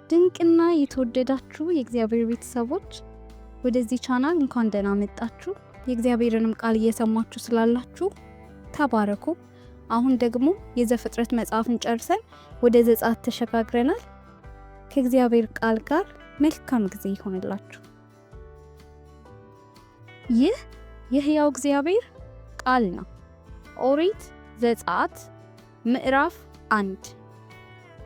ድንቅና የተወደዳችሁ የእግዚአብሔር ቤተሰቦች፣ ወደዚህ ቻናል እንኳን ደህና መጣችሁ። የእግዚአብሔርንም ቃል እየሰማችሁ ስላላችሁ ተባረኩ። አሁን ደግሞ የዘፍጥረት መጽሐፍን ጨርሰን ወደ ዘጸአት ተሸጋግረናል። ከእግዚአብሔር ቃል ጋር መልካም ጊዜ ይሆንላችሁ። ይህ የሕያው እግዚአብሔር ቃል ነው። ኦሪት ዘጸአት ምዕራፍ 1።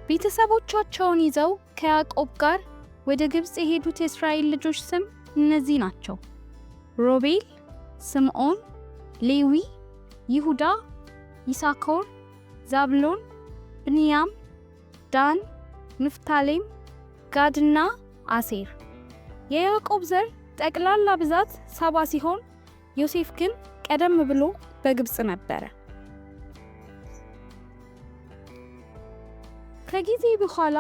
ቤተሰቦቻቸውን ይዘው ከያዕቆብ ጋር ወደ ግብፅ የሄዱት የእስራኤል ልጆች ስም እነዚህ ናቸው፦ ሮቤል፣ ስምዖን፣ ሌዊ፣ ይሁዳ፣ ይሳኮር፣ ዛብሎን፣ ብንያም፣ ዳን፣ ንፍታሌም፣ ጋድና አሴር። የያዕቆብ ዘር ጠቅላላ ብዛት 70 ሲሆን ዮሴፍ ግን ቀደም ብሎ በግብፅ ነበረ። ከጊዜ በኋላ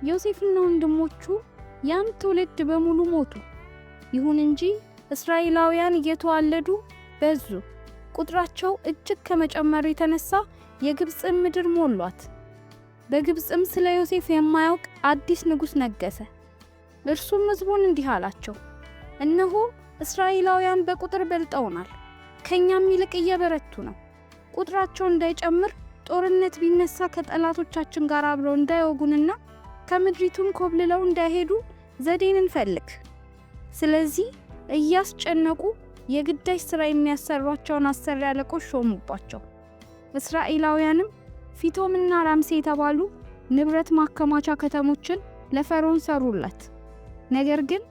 ዮሴፍና ወንድሞቹ ያም ትውልድ በሙሉ ሞቱ። ይሁን እንጂ እስራኤላውያን እየተዋለዱ በዙ። ቁጥራቸው እጅግ ከመጨመሩ የተነሳ የግብፅን ምድር ሞሏት። በግብፅም ስለ ዮሴፍ የማያውቅ አዲስ ንጉሥ ነገሰ። እርሱም ሕዝቡን እንዲህ አላቸው፦ እነሆ እስራኤላውያን በቁጥር በልጠውናል፣ ከኛም ይልቅ እየበረቱ ነው። ቁጥራቸው እንዳይጨምር፣ ጦርነት ቢነሳ ከጠላቶቻችን ጋር አብረው እንዳይወጉንና ከምድሪቱም ኮብልለው እንዳይሄዱ ዘዴን እንፈልግ። ስለዚህ እያስጨነቁ የግዳጅ ሥራ የሚያሰሯቸውን አሰሪ አለቆች ሾሙባቸው። እስራኤላውያንም ፊቶምና ራምሴ የተባሉ ንብረት ማከማቻ ከተሞችን ለፈርዖን ሰሩለት። ነገር ግን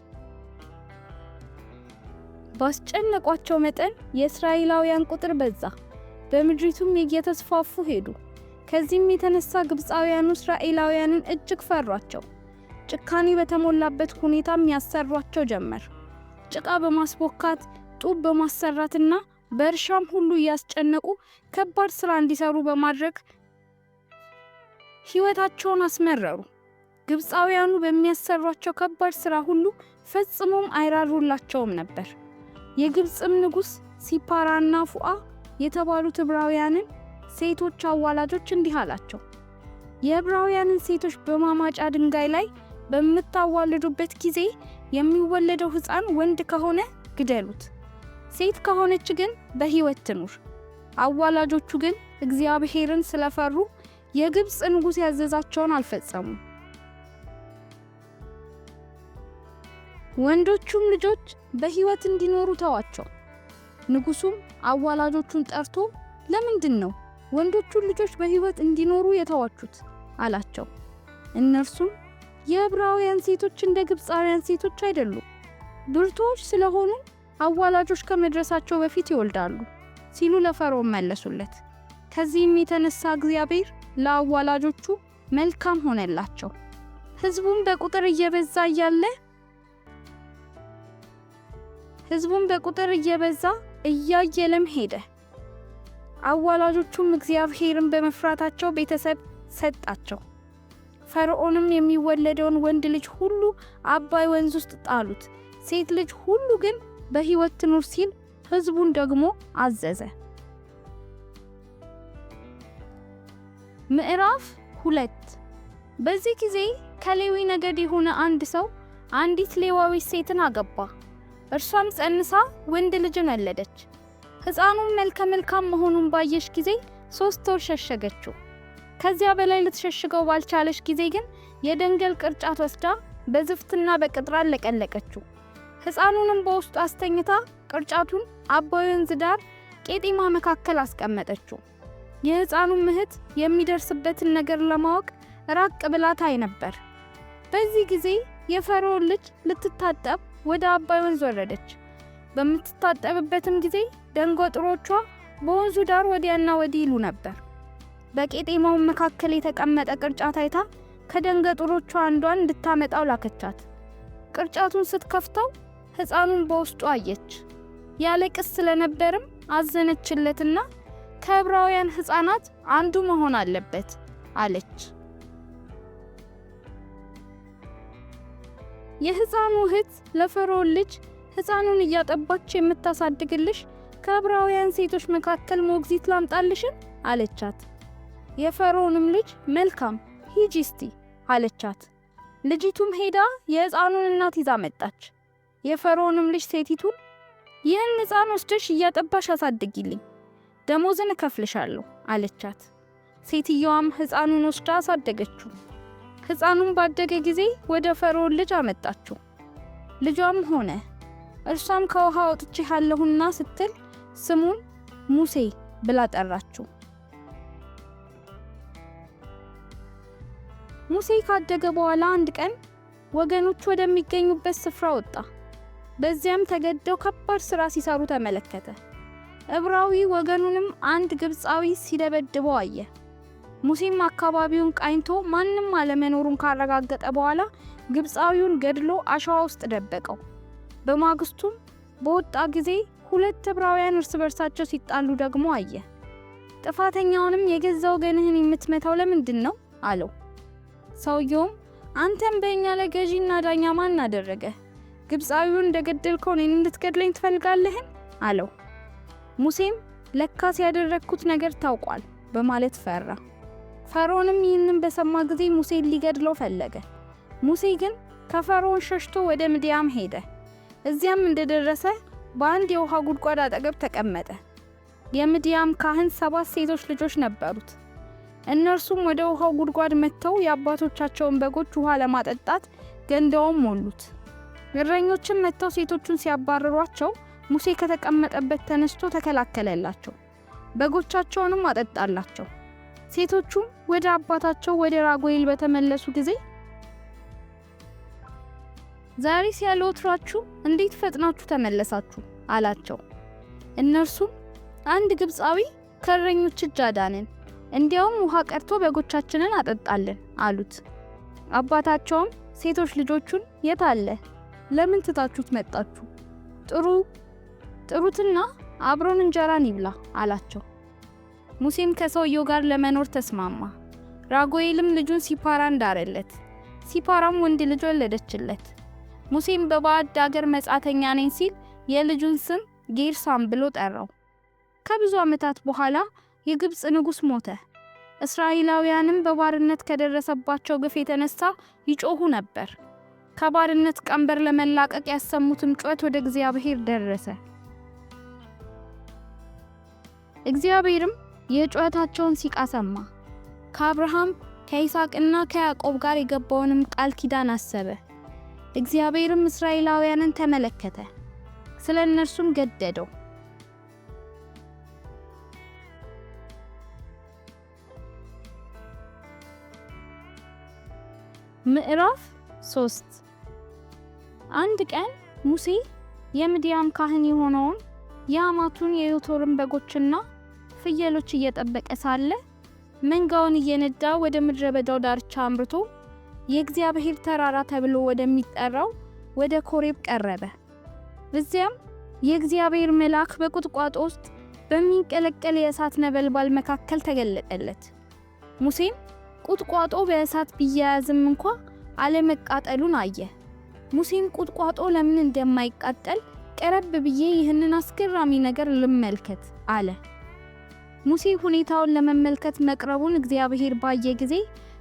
ባስጨነቋቸው መጠን የእስራኤላውያን ቁጥር በዛ፣ በምድሪቱም እየተስፋፉ ሄዱ። ከዚህም የተነሳ ግብፃውያኑ እስራኤላውያንን እጅግ ፈሯቸው። ጭካኔ በተሞላበት ሁኔታም ያሰሯቸው ጀመር። ጭቃ በማስቦካት፣ ጡብ በማሰራትና በእርሻም ሁሉ እያስጨነቁ ከባድ ሥራ እንዲሰሩ በማድረግ ሕይወታቸውን አስመረሩ። ግብፃውያኑ በሚያሰሯቸው ከባድ ሥራ ሁሉ ፈጽሞም አይራሩላቸውም ነበር። የግብፅም ንጉሥ ሲፓራና ፉአ የተባሉት ዕብራውያንን ሴቶች አዋላጆች እንዲህ አላቸው፦ የዕብራውያንን ሴቶች በማማጫ ድንጋይ ላይ በምታዋልዱበት ጊዜ የሚወለደው ሕፃን ወንድ ከሆነ ግደሉት፣ ሴት ከሆነች ግን በሕይወት ትኑር። አዋላጆቹ ግን እግዚአብሔርን ስለፈሩ የግብፅ ንጉሥ ያዘዛቸውን አልፈጸሙም። ወንዶቹም ልጆች በሕይወት እንዲኖሩ ተዋቸው። ንጉሡም አዋላጆቹን ጠርቶ ለምንድን ነው ወንዶቹን ልጆች በሕይወት እንዲኖሩ የተዋቹት? አላቸው። እነርሱም የዕብራውያን ሴቶች እንደ ግብፃውያን ሴቶች አይደሉም፣ ብርቱዎች ስለሆኑ አዋላጆች ከመድረሳቸው በፊት ይወልዳሉ ሲሉ ለፈርዖን መለሱለት። ከዚህም የተነሳ እግዚአብሔር ለአዋላጆቹ መልካም ሆነላቸው። ሕዝቡም በቁጥር እየበዛ እያየለም ሄደ። አዋላጆቹም እግዚአብሔርን በመፍራታቸው ቤተሰብ ሰጣቸው። ፈርዖንም የሚወለደውን ወንድ ልጅ ሁሉ አባይ ወንዝ ውስጥ ጣሉት፣ ሴት ልጅ ሁሉ ግን በሕይወት ትኑር ሲል ሕዝቡን ደግሞ አዘዘ። ምዕራፍ 2። በዚህ ጊዜ ከሌዊ ነገድ የሆነ አንድ ሰው አንዲት ሌዋዊት ሴትን አገባ። እርሷም ጸንሳ ወንድ ልጅን ወለደች። ሕፃኑም መልከ መልካም መሆኑን ባየች ጊዜ 3 ወር ሸሸገችው። ከዚያ በላይ ልትሸሽገው ባልቻለች ጊዜ ግን የደንገል ቅርጫት ወስዳ በዝፍትና በቅጥራን ለቀለቀችው። ሕፃኑንም በውስጡ አስተኝታ ቅርጫቱን አባይ ወንዝ ዳር ቄጤማ መካከል አስቀመጠችው። የሕፃኑም እህት የሚደርስበትን ነገር ለማወቅ ራቅ ብላ ታይ ነበር። በዚህ ጊዜ የፈርዖን ልጅ ልትታጠብ ወደ አባይ ወንዝ ወረደች። በምትታጠብበትም ጊዜ ደንገጥሮቿ በወንዙ ዳር ወዲያና ወዲህ ይሉ ነበር። በቄጤማው መካከል የተቀመጠ ቅርጫት አይታ ከደንገጥሮቿ አንዷን እንድታመጣው ላከቻት። ቅርጫቱን ስትከፍተው ሕፃኑን በውስጡ አየች። ያለቅስ ስለነበርም አዘነችለትና ከዕብራውያን ሕፃናት አንዱ መሆን አለበት አለች። የሕፃኑ እህት ለፈርዖን ልጅ ሕፃኑን እያጠባች የምታሳድግልሽ ከዕብራውያን ሴቶች መካከል ሞግዚት ላምጣልሽን? አለቻት። የፈርዖንም ልጅ መልካም፣ ሂጂ እስቲ አለቻት። ልጅቱም ሄዳ የሕፃኑን እናት ይዛ መጣች። የፈርዖንም ልጅ ሴቲቱን ይህን ሕፃን ወስደሽ እያጠባሽ አሳድጊልኝ፣ ደሞዝን እከፍልሻለሁ አለቻት። ሴትየዋም ሕፃኑን ወስዳ አሳደገችው። ሕፃኑም ባደገ ጊዜ ወደ ፈርዖን ልጅ አመጣችው። ልጇም ሆነ። እርሷም ከውሃ አውጥቼሃለሁና ስትል ስሙን ሙሴ ብላ ጠራችው። ሙሴ ካደገ በኋላ አንድ ቀን ወገኖቹ ወደሚገኙበት ስፍራ ወጣ። በዚያም ተገደው ከባድ ሥራ ሲሰሩ ተመለከተ። ዕብራዊ ወገኑንም አንድ ግብፃዊ ሲደበድበው አየ። ሙሴም አካባቢውን ቃኝቶ ማንም አለመኖሩን ካረጋገጠ በኋላ ግብፃዊውን ገድሎ አሸዋ ውስጥ ደበቀው። በማግስቱም በወጣ ጊዜ ሁለት ዕብራውያን እርስ በርሳቸው ሲጣሉ ደግሞ አየ። ጥፋተኛውንም የገዛ ወገንህን የምትመታው ለምንድን ነው አለው። ሰውየውም አንተም በእኛ ላይ ገዢና ዳኛ ማን አደረገ? ግብፃዊውን እንደገደልከው እኔን እንድትገድለኝ ትፈልጋለህን? አለው። ሙሴም ለካስ ያደረግኩት ነገር ታውቋል በማለት ፈራ። ፈርዖንም ይህንን በሰማ ጊዜ ሙሴን ሊገድለው ፈለገ። ሙሴ ግን ከፈርዖን ሸሽቶ ወደ ምድያም ሄደ። እዚያም እንደደረሰ በአንድ የውሃ ጉድጓድ አጠገብ ተቀመጠ። የምድያም ካህን 7 ሴቶች ልጆች ነበሩት። እነርሱም ወደ ውሃው ጉድጓድ መጥተው የአባቶቻቸውን በጎች ውሃ ለማጠጣት ገንዳውን ሞሉት። እረኞችም መጥተው ሴቶቹን ሲያባርሯቸው ሙሴ ከተቀመጠበት ተነስቶ ተከላከለላቸው፣ በጎቻቸውንም አጠጣላቸው። ሴቶቹም ወደ አባታቸው ወደ ራጉኤል በተመለሱ ጊዜ ዛሬስ ያለ ወትሯችሁ እንዴት ፈጥናችሁ ተመለሳችሁ? አላቸው። እነርሱም አንድ ግብፃዊ ከእረኞች እጅ አዳነን፣ እንዲያውም ውሃ ቀርቶ በጎቻችንን አጠጣልን አሉት። አባታቸውም ሴቶች ልጆቹን የት አለ? ለምን ትታችሁት መጣችሁ? ጥሩትና አብሮን እንጀራን ይብላ አላቸው። ሙሴም ከሰውየው ጋር ለመኖር ተስማማ። ራጉኤልም ልጁን ሲፓራን ዳረለት። ሲፓራም ወንድ ልጅ ወለደችለት። ሙሴም በባዕድ አገር መጻተኛ ነኝ ሲል የልጁን ስም ጌርሳም ብሎ ጠራው። ከብዙ ዓመታት በኋላ የግብፅ ንጉሥ ሞተ። እስራኤላውያንም በባርነት ከደረሰባቸው ግፍ የተነሳ ይጮሁ ነበር። ከባርነት ቀንበር ለመላቀቅ ያሰሙትም ጩኸት ወደ እግዚአብሔር ደረሰ። እግዚአብሔርም የጩኸታቸውን ሲቃ ሰማ። ከአብርሃም ከይስሐቅና ከያዕቆብ ጋር የገባውንም ቃል ኪዳን አሰበ። እግዚአብሔርም እስራኤላውያንን ተመለከተ፣ ስለ እነርሱም ገደደው። ምዕራፍ 3። አንድ ቀን ሙሴ የምድያም ካህን የሆነውን የአማቱን የዮቶርን በጎችና ፍየሎች እየጠበቀ ሳለ መንጋውን እየነዳ ወደ ምድረ በዳው ዳርቻ አምርቶ የእግዚአብሔር ተራራ ተብሎ ወደሚጠራው ወደ ኮሬብ ቀረበ። እዚያም የእግዚአብሔር መልአክ በቁጥቋጦ ውስጥ በሚንቀለቀል የእሳት ነበልባል መካከል ተገለጠለት። ሙሴም ቁጥቋጦ በእሳት ቢያያዝም እንኳ አለመቃጠሉን አየ። ሙሴም ቁጥቋጦ ለምን እንደማይቃጠል ቀረብ ብዬ ይህንን አስገራሚ ነገር ልመልከት አለ። ሙሴ ሁኔታውን ለመመልከት መቅረቡን እግዚአብሔር ባየ ጊዜ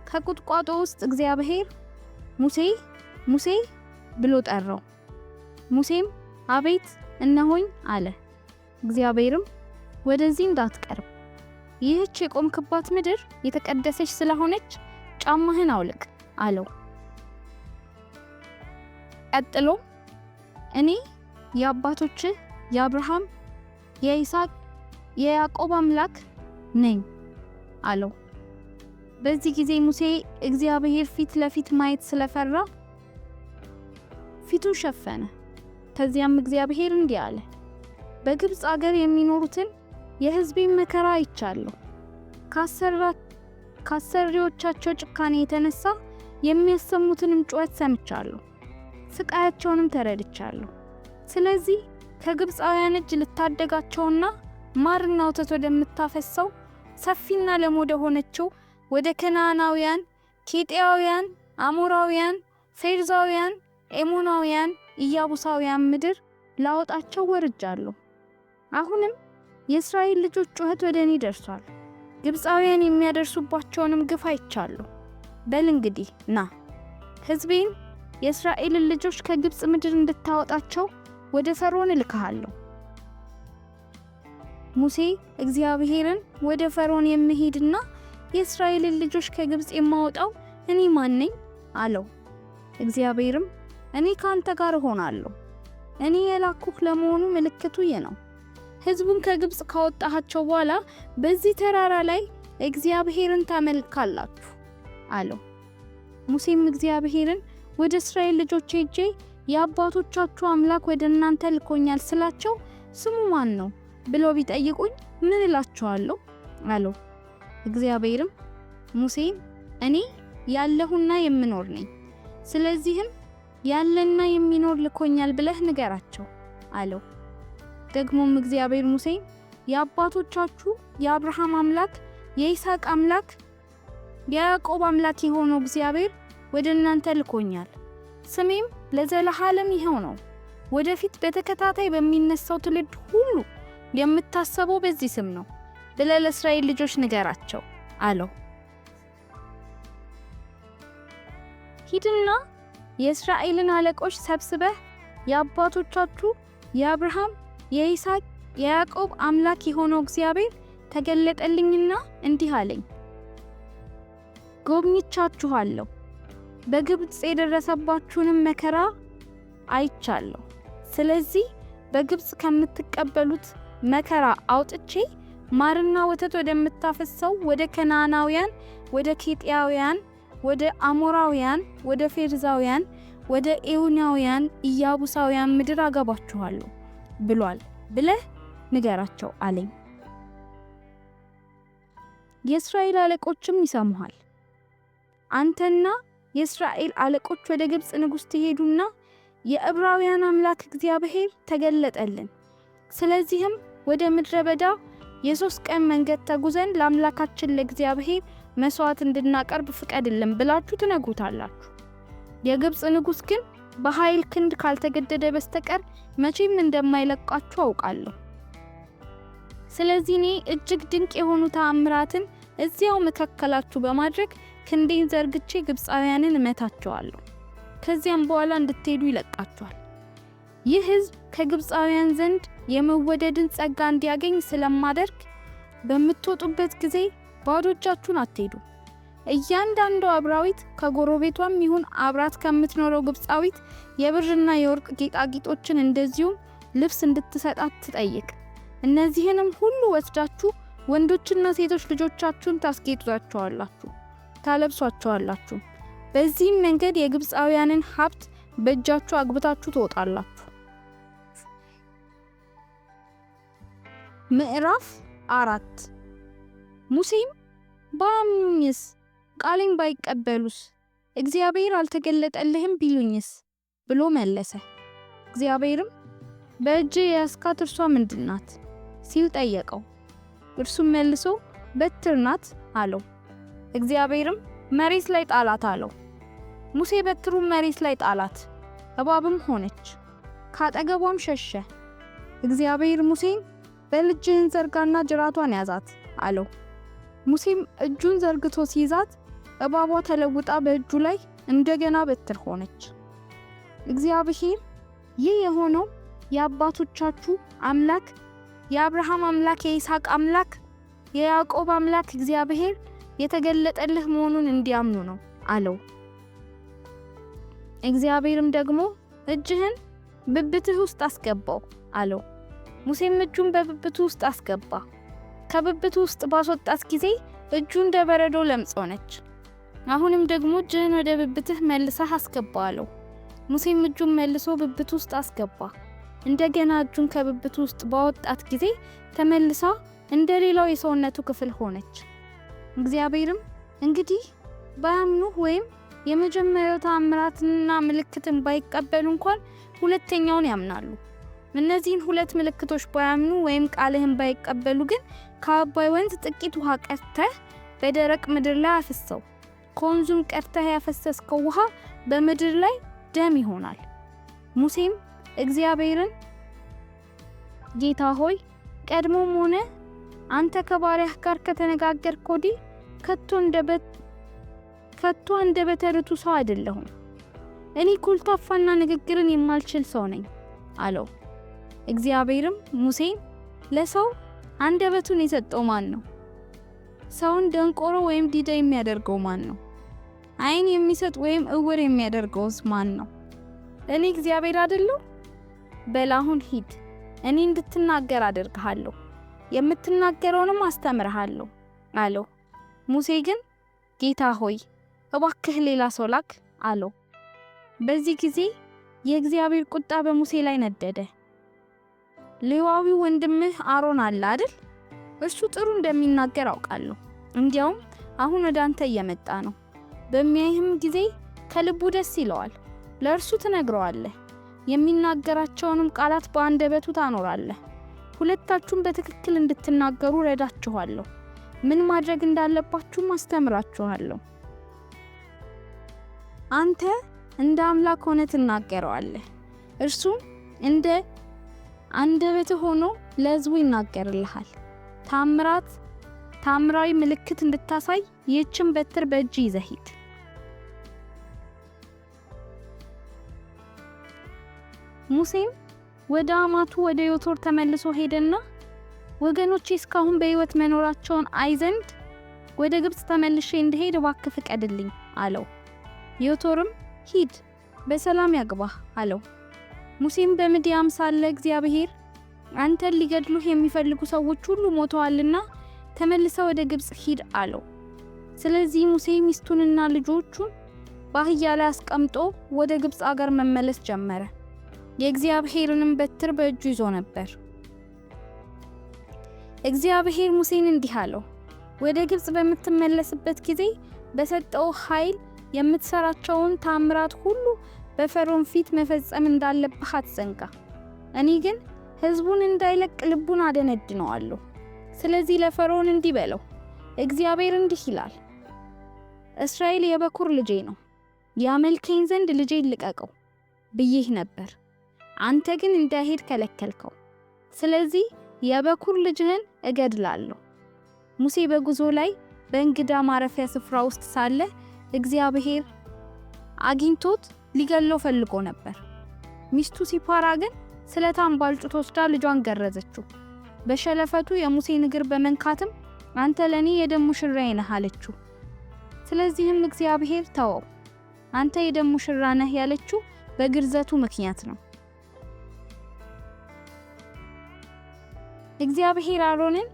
ከቁጥቋጦ ውስጥ እግዚአብሔር ሙሴ ሙሴ ብሎ ጠራው። ሙሴም አቤት እነሆኝ አለ። እግዚአብሔርም ወደዚህ እንዳትቀርብ፣ ይህች የቆምክባት ምድር የተቀደሰች ስለሆነች ጫማህን አውልቅ አለው። ቀጥሎም እኔ የአባቶችህ የአብርሃም የይስሐቅ የያዕቆብ አምላክ ነኝ አለው። በዚህ ጊዜ ሙሴ እግዚአብሔር ፊት ለፊት ማየት ስለፈራ ፊቱን ሸፈነ። ከዚያም እግዚአብሔር እንዲህ አለ፣ በግብፅ አገር የሚኖሩትን የሕዝቤን መከራ አይቻለሁ። ካሰሪዎቻቸው ጭካኔ የተነሳ የሚያሰሙትንም ጩኸት ሰምቻለሁ፣ ስቃያቸውንም ተረድቻለሁ። ስለዚህ ከግብፃውያን እጅ ልታደጋቸውና ማርና ወተት ወደምታፈሰው ሰፊና ለም ወደ ሆነችው ወደ ከነዓናውያን፣ ኬጢያውያን፣ አሞራውያን፣ ፌርዛውያን፣ ኤሞናውያን፣ ኢያቡሳውያን ምድር ላወጣቸው ወርጃለሁ። አሁንም የእስራኤል ልጆች ጩኸት ወደ እኔ ደርሷል። ግብፃውያን የሚያደርሱባቸውንም ግፍ አይቻለሁ። በል እንግዲህ ና፣ ሕዝቤን የእስራኤልን ልጆች ከግብፅ ምድር እንድታወጣቸው ወደ ፈርዖን እልክሃለሁ። ሙሴ እግዚአብሔርን ወደ ፈርዖን የምሄድና የእስራኤልን ልጆች ከግብፅ የማወጣው እኔ ማን ነኝ? አለው። እግዚአብሔርም እኔ ካንተ ጋር እሆናለሁ፣ እኔ የላኩህ ለመሆኑ ምልክቱ ይህ ነው። ሕዝቡን ከግብፅ ካወጣሃቸው በኋላ በዚህ ተራራ ላይ እግዚአብሔርን ታመልካላችሁ አለው። ሙሴም እግዚአብሔርን ወደ እስራኤል ልጆች ሄጄ የአባቶቻችሁ አምላክ ወደ እናንተ ልኮኛል ስላቸው ስሙ ማን ነው ብለው ቢጠይቁኝ ምን እላቸዋለሁ? አለው። እግዚአብሔርም ሙሴን እኔ ያለሁና የምኖር ነኝ፣ ስለዚህም ያለና የሚኖር ልኮኛል ብለህ ንገራቸው አለው። ደግሞም እግዚአብሔር ሙሴን የአባቶቻችሁ የአብርሃም አምላክ የይስሐቅ አምላክ የያዕቆብ አምላክ የሆነው እግዚአብሔር ወደ እናንተ ልኮኛል፣ ስሜም ለዘለዓለም ይኸው ነው። ወደፊት በተከታታይ በሚነሳው ትውልድ ሁሉ የምታሰበው በዚህ ስም ነው ብለህ ለእስራኤል ልጆች ንገራቸው አለው። ሂድና የእስራኤልን አለቆች ሰብስበህ የአባቶቻችሁ የአብርሃም የይስሐቅ የያዕቆብ አምላክ የሆነው እግዚአብሔር ተገለጠልኝና እንዲህ አለኝ፣ ጎብኝቻችኋለሁ፣ በግብፅ የደረሰባችሁንም መከራ አይቻለሁ። ስለዚህ በግብፅ ከምትቀበሉት መከራ አውጥቼ ማርና ወተት ወደምታፈሰው ወደ ከነዓናውያን፣ ወደ ኬጢያውያን፣ ወደ አሞራውያን፣ ወደ ፌርዛውያን፣ ወደ ኤውናውያን፣ ኢያቡሳውያን ምድር አገባችኋለሁ ብሏል ብለህ ንገራቸው አለኝ። የእስራኤል አለቆችም ይሰሙሃል። አንተና የእስራኤል አለቆች ወደ ግብፅ ንጉሥ ትሄዱና የዕብራውያን አምላክ እግዚአብሔር ተገለጠልን፣ ስለዚህም ወደ ምድረ በዳ የ3 ቀን መንገድ ተጉዘን ለአምላካችን ለእግዚአብሔር መስዋዕት እንድናቀርብ ፍቀድልን ብላችሁ ትነግሩታላችሁ። የግብፅ ንጉሥ ግን በኃይል ክንድ ካልተገደደ በስተቀር መቼም እንደማይለቃችሁ አውቃለሁ። ስለዚህ እኔ እጅግ ድንቅ የሆኑ ተአምራትን እዚያው መካከላችሁ በማድረግ ክንዴን ዘርግቼ ግብፃውያንን እመታቸዋለሁ። ከዚያም በኋላ እንድትሄዱ ይለቃችኋል። ይህ ሕዝብ ከግብፃውያን ዘንድ የመወደድን ጸጋ እንዲያገኝ ስለማደርግ በምትወጡበት ጊዜ ባዶ እጃችሁን አትሄዱ። እያንዳንዷ ዕብራዊት ከጎረቤቷም ይሁን አብራት ከምትኖረው ግብፃዊት የብርና የወርቅ ጌጣጌጦችን እንደዚሁም ልብስ እንድትሰጣት ትጠይቅ። እነዚህንም ሁሉ ወስዳችሁ ወንዶችና ሴቶች ልጆቻችሁን ታስጌጧቸዋላችሁ፣ ታለብሷቸዋላችሁ። በዚህም መንገድ የግብፃውያንን ሀብት በእጃችሁ አግብታችሁ ትወጣላችሁ። ምዕራፍ 4። ሙሴም ባያምኑኝስ፣ ቃሌን ባይቀበሉስ፣ እግዚአብሔር አልተገለጠልህም ቢሉኝስ ብሎ መለሰ። እግዚአብሔርም በእጅህ የያዝካት እርሷ ምንድን ናት ሲል ጠየቀው። እርሱም መልሶ በትር ናት አለው። እግዚአብሔርም መሬት ላይ ጣላት አለው። ሙሴ በትሩን መሬት ላይ ጣላት፣ እባብም ሆነች፣ ካጠገቧም ሸሸ። እግዚአብሔር ሙሴን በል እጅህን ዘርጋና ጅራቷን ያዛት አለው። ሙሴም እጁን ዘርግቶ ሲይዛት እባቧ ተለውጣ በእጁ ላይ እንደገና በትር ሆነች። እግዚአብሔር ይህ የሆነው የአባቶቻችሁ አምላክ የአብርሃም አምላክ የይስሐቅ አምላክ የያዕቆብ አምላክ እግዚአብሔር የተገለጠልህ መሆኑን እንዲያምኑ ነው አለው። እግዚአብሔርም ደግሞ እጅህን ብብትህ ውስጥ አስገባው አለው። ሙሴም እጁን በብብቱ ውስጥ አስገባ። ከብብቱ ውስጥ ባስወጣት ጊዜ እጁ እንደ በረዶ ለምጽ ሆነች። አሁንም ደግሞ እጅህን ወደ ብብትህ መልሰህ አስገባ አለው። ሙሴም እጁን መልሶ ብብቱ ውስጥ አስገባ። እንደገና እጁን ከብብቱ ውስጥ ባወጣት ጊዜ ተመልሳ እንደ ሌላው የሰውነቱ ክፍል ሆነች። እግዚአብሔርም እንግዲህ ባያምኑህ ወይም የመጀመሪያው ተአምራትንና ምልክትን ባይቀበሉ እንኳን ሁለተኛውን ያምናሉ። እነዚህን ሁለት ምልክቶች ባያምኑ ወይም ቃልህን ባይቀበሉ ግን ከአባይ ወንዝ ጥቂት ውሃ ቀድተህ በደረቅ ምድር ላይ አፍሰው። ከወንዙም ቀድተህ ያፈሰስከው ውሃ በምድር ላይ ደም ይሆናል። ሙሴም እግዚአብሔርን ጌታ ሆይ፣ ቀድሞም ሆነ አንተ ከባሪያህ ጋር ከተነጋገርክ ወዲህ ከቶ አንደበተ ርቱዕ ሰው አይደለሁም። እኔ ኮልታፋና ንግግርን የማልችል ሰው ነኝ አለው። እግዚአብሔርም ሙሴን ለሰው አንደበቱን የሰጠው ማን ነው? ሰውን ደንቆሮ ወይም ዲዳ የሚያደርገው ማን ነው? ዓይን የሚሰጥ ወይም እውር የሚያደርገውስ ማን ነው? እኔ እግዚአብሔር አይደለሁ? በል አሁን ሂድ፣ እኔ እንድትናገር አደርግሃለሁ፣ የምትናገረውንም አስተምርሃለሁ አለው። ሙሴ ግን ጌታ ሆይ እባክህ ሌላ ሰው ላክ አለው። በዚህ ጊዜ የእግዚአብሔር ቁጣ በሙሴ ላይ ነደደ። ሌዋዊው ወንድምህ አሮን አለ አይደል? እርሱ ጥሩ እንደሚናገር አውቃለሁ። እንዲያውም አሁን ወደ አንተ እየመጣ ነው። በሚያይህም ጊዜ ከልቡ ደስ ይለዋል። ለእርሱ ትነግረዋለህ፣ የሚናገራቸውንም ቃላት በአንደበቱ ታኖራለህ። ሁለታችሁም በትክክል እንድትናገሩ ረዳችኋለሁ። ምን ማድረግ እንዳለባችሁም አስተምራችኋለሁ። አንተ እንደ አምላክ ሆነ ትናገረዋለህ፣ እርሱም እንደ አንደበትህ ሆኖ ለሕዝቡ ይናገርልሃል። ታምራዊ ምልክት እንድታሳይ ይህችን በትር በእጅ ይዘህ ሂድ። ሙሴም ወደ አማቱ ወደ ዮቶር ተመልሶ ሄደና ወገኖቼ እስካሁን በሕይወት መኖራቸውን አይ ዘንድ ወደ ግብፅ ተመልሼ እንድሄድ እባክህ ፍቀድልኝ አለው። ዮቶርም ሂድ፣ በሰላም ያግባህ አለው። ሙሴም በምድያም ሳለ እግዚአብሔር አንተን ሊገድሉህ የሚፈልጉ ሰዎች ሁሉ ሞተዋልና ተመልሰህ ወደ ግብፅ ሂድ አለው። ስለዚህ ሙሴ ሚስቱንና ልጆቹን በአህያ ላይ አስቀምጦ ወደ ግብፅ አገር መመለስ ጀመረ። የእግዚአብሔርንም በትር በእጁ ይዞ ነበር። እግዚአብሔር ሙሴን እንዲህ አለው፣ ወደ ግብፅ በምትመለስበት ጊዜ በሰጠው ኃይል የምትሰራቸውን ታምራት ሁሉ በፈርዖን ፊት መፈጸም እንዳለብህ አትዘንጋ። እኔ ግን ሕዝቡን እንዳይለቅ ልቡን አደነድነዋለሁ። ስለዚህ ለፈርዖን እንዲህ በለው፣ እግዚአብሔር እንዲህ ይላል፣ እስራኤል የበኩር ልጄ ነው፣ ያመልከኝ ዘንድ ልጄን ልቀቀው ብዬህ ነበር። አንተ ግን እንዳይሄድ ከለከልከው። ስለዚህ የበኩር ልጅህን እገድላለሁ። ሙሴ በጉዞ ላይ በእንግዳ ማረፊያ ስፍራ ውስጥ ሳለ እግዚአብሔር አግኝቶት ሊገለው ፈልጎ ነበር። ሚስቱ ሲፓራ ግን ስለታም ባልጩት ወስዳ ልጇን ገረዘችው። በሸለፈቱ የሙሴን እግር በመንካትም አንተ ለኔ የደም ሙሽራዬ ነህ አለችው። ስለዚህም እግዚአብሔር ተወው። አንተ የደም ሙሽራ ነህ ያለችው በግርዘቱ ምክንያት ነው። እግዚአብሔር አሮንን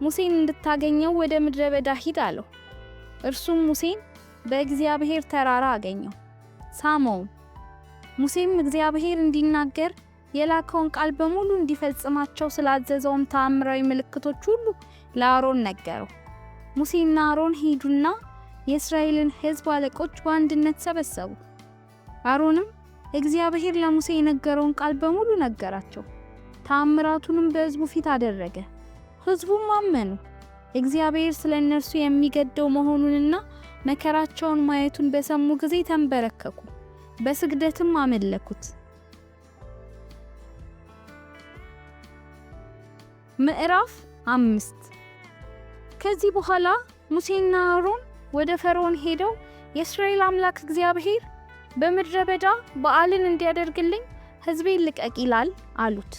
ሙሴን እንድታገኘው ወደ ምድረ በዳ ሂድ አለው። እርሱም ሙሴን በእግዚአብሔር ተራራ አገኘው፣ ሳመውም። ሙሴም እግዚአብሔር እንዲናገር የላከውን ቃል በሙሉ እንዲፈጽማቸው ስላዘዘውም ተአምራዊ ምልክቶች ሁሉ ለአሮን ነገረው። ሙሴና አሮን ሄዱና የእስራኤልን ሕዝብ አለቆች በአንድነት ሰበሰቡ። አሮንም እግዚአብሔር ለሙሴ የነገረውን ቃል በሙሉ ነገራቸው። ተአምራቱንም በሕዝቡ ፊት አደረገ። ሕዝቡም አመኑ። እግዚአብሔር ስለ እነርሱ የሚገደው መሆኑንና መከራቸውን ማየቱን በሰሙ ጊዜ ተንበረከኩ፣ በስግደትም አመለኩት። ምዕራፍ 5። ከዚህ በኋላ ሙሴና አሮን ወደ ፈርዖን ሄደው የእስራኤል አምላክ እግዚአብሔር በምድረ በዳ በዓልን እንዲያደርግልኝ ሕዝቤን ልቀቅ ይላል አሉት።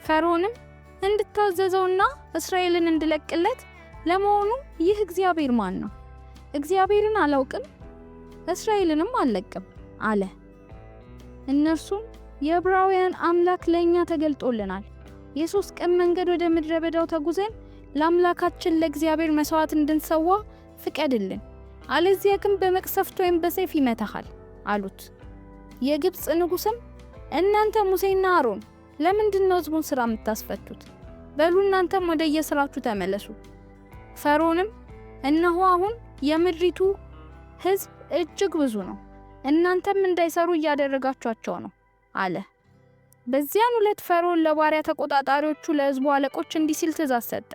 ፈርዖንም እንድታዘዘውና እስራኤልን እንድለቅለት ለመሆኑ ይህ እግዚአብሔር ማን ነው? እግዚአብሔርን አላውቅም፣ እስራኤልንም አልለቅም አለ። እነርሱም የዕብራውያን አምላክ ለእኛ ተገልጦልናል፣ የ3 ቀን መንገድ ወደ ምድረ በዳው ተጉዘን ለአምላካችን ለእግዚአብሔር መስዋዕት እንድንሰዋ ፍቀድልን፣ አለዚያ ግን በመቅሰፍት ወይም በሰይፍ ይመታሃል አሉት። የግብፅ ንጉሥም እናንተ ሙሴና አሮን ለምንድን ነው ሕዝቡን ሥራ የምታስፈቱት? በሉ እናንተም ወደ የሥራችሁ ተመለሱ። ፈርዖንም እነሆ አሁን የምድሪቱ ሕዝብ እጅግ ብዙ ነው፣ እናንተም እንዳይሰሩ እያደረጋችኋቸው ነው አለ። በዚያን ዕለት ፈርዖን ለባሪያ ተቆጣጣሪዎቹ ለሕዝቡ አለቆች እንዲህ ሲል ትእዛዝ ሰጠ።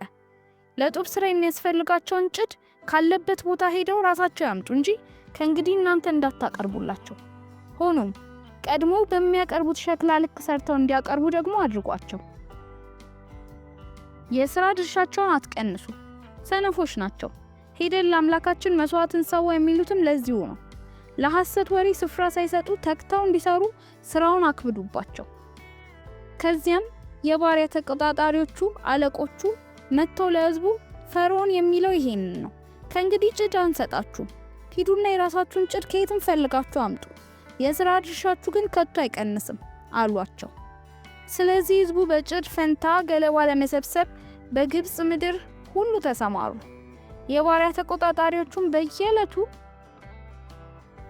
ለጡብ ሥራ የሚያስፈልጋቸውን ጭድ ካለበት ቦታ ሄደው ራሳቸው ያምጡ እንጂ ከእንግዲህ እናንተ እንዳታቀርቡላቸው። ሆኖም ቀድሞ በሚያቀርቡት ሸክላ ልክ ሰርተው እንዲያቀርቡ ደግሞ አድርጓቸው። የሥራ ድርሻቸውን አትቀንሱ፣ ሰነፎች ናቸው። ሄደን ለአምላካችን መስዋዕትን ሰዋ የሚሉትም ለዚሁ ነው። ለሐሰት ወሬ ስፍራ ሳይሰጡ ተግተው እንዲሰሩ ስራውን አክብዱባቸው። ከዚያም የባሪያ ተቆጣጣሪዎቹ አለቆቹ መጥተው ለሕዝቡ ፈርዖን የሚለው ይሄንን ነው፣ ከእንግዲህ ጭድ አንሰጣችሁም። ሂዱና የራሳችሁን ጭድ ከየትም ፈልጋችሁ አምጡ፣ የሥራ ድርሻችሁ ግን ከቶ አይቀንስም አሏቸው። ስለዚህ ሕዝቡ በጭድ ፈንታ ገለባ ለመሰብሰብ በግብፅ ምድር ሁሉ ተሰማሩ። የባሪያ ተቆጣጣሪዎቹም በየዕለቱ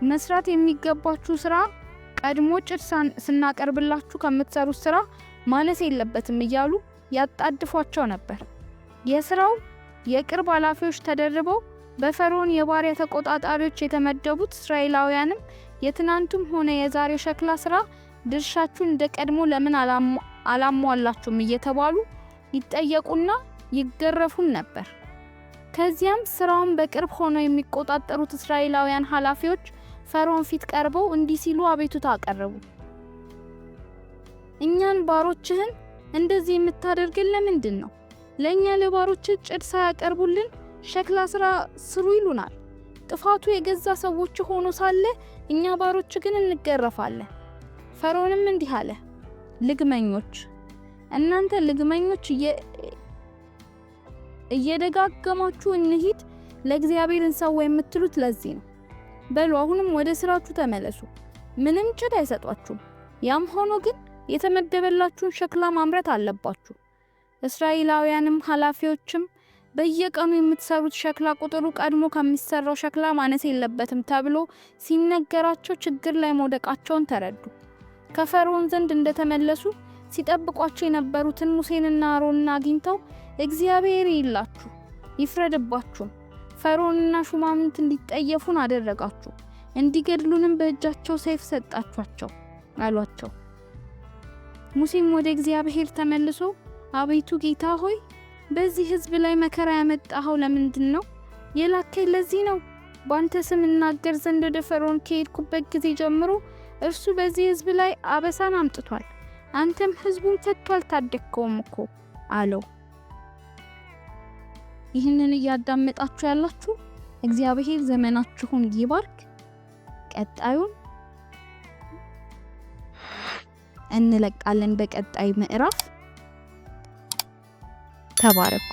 መስራት የሚገባችሁ ስራ ቀድሞ ጭድ ስናቀርብላችሁ ከምትሰሩት ስራ ማነስ የለበትም እያሉ ያጣድፏቸው ነበር። የስራው የቅርብ ኃላፊዎች ተደርበው በፈርዖን የባሪያ ተቆጣጣሪዎች የተመደቡት እስራኤላውያንም የትናንቱም ሆነ የዛሬው ሸክላ ስራ ድርሻችሁን እንደ ቀድሞ ለምን አላሟላችሁም እየተባሉ ይጠየቁና ይገረፉን ነበር። ከዚያም ስራውን በቅርብ ሆነው የሚቆጣጠሩት እስራኤላውያን ኃላፊዎች ፈርዖን ፊት ቀርበው እንዲህ ሲሉ አቤቱታ አቀረቡ። እኛን ባሮችህን እንደዚህ የምታደርግን ለምንድን ነው? ለእኛ ለባሮችህ ጭድ ሳያቀርቡልን ሸክላ ስራ ስሩ ይሉናል። ጥፋቱ የገዛ ሰዎች ሆኖ ሳለ እኛ ባሮች ግን እንገረፋለን። ፈርዖንም እንዲህ አለ፣ ልግመኞች፣ እናንተ ልግመኞች እየደጋገማችሁ እንሂድ ለእግዚአብሔር እንሰዋ የምትሉት ለዚህ ነው። በሉ አሁንም ወደ ስራችሁ ተመለሱ። ምንም ጭድ አይሰጧችሁም። ያም ሆኖ ግን የተመደበላችሁን ሸክላ ማምረት አለባችሁ። እስራኤላውያንም ኃላፊዎችም በየቀኑ የምትሰሩት ሸክላ ቁጥሩ ቀድሞ ከሚሰራው ሸክላ ማነስ የለበትም ተብሎ ሲነገራቸው ችግር ላይ መውደቃቸውን ተረዱ። ከፈርዖን ዘንድ እንደተመለሱ ሲጠብቋቸው የነበሩትን ሙሴንና አሮንን አግኝተው እግዚአብሔር ይላችሁ ይፍረድባችሁም፣ ፈርዖንና ሹማምንት እንዲጠየፉን አደረጋችሁ፣ እንዲገድሉንም በእጃቸው ሰይፍ ሰጣችኋቸው አሏቸው። ሙሴም ወደ እግዚአብሔር ተመልሶ አቤቱ ጌታ ሆይ፣ በዚህ ሕዝብ ላይ መከራ ያመጣኸው ለምንድን ነው? የላከኝ ለዚህ ነው። ባንተ ስም እናገር ዘንድ ወደ ፈርዖን ከሄድኩበት ጊዜ ጀምሮ እርሱ በዚህ ሕዝብ ላይ አበሳን አምጥቷል። አንተም ሕዝቡን ከቶ አልታደግከውም እኮ አለው። ይህንን እያዳመጣችሁ ያላችሁ እግዚአብሔር ዘመናችሁን ይባርክ። ቀጣዩን እንለቃለን በቀጣይ ምዕራፍ። ተባረኩ።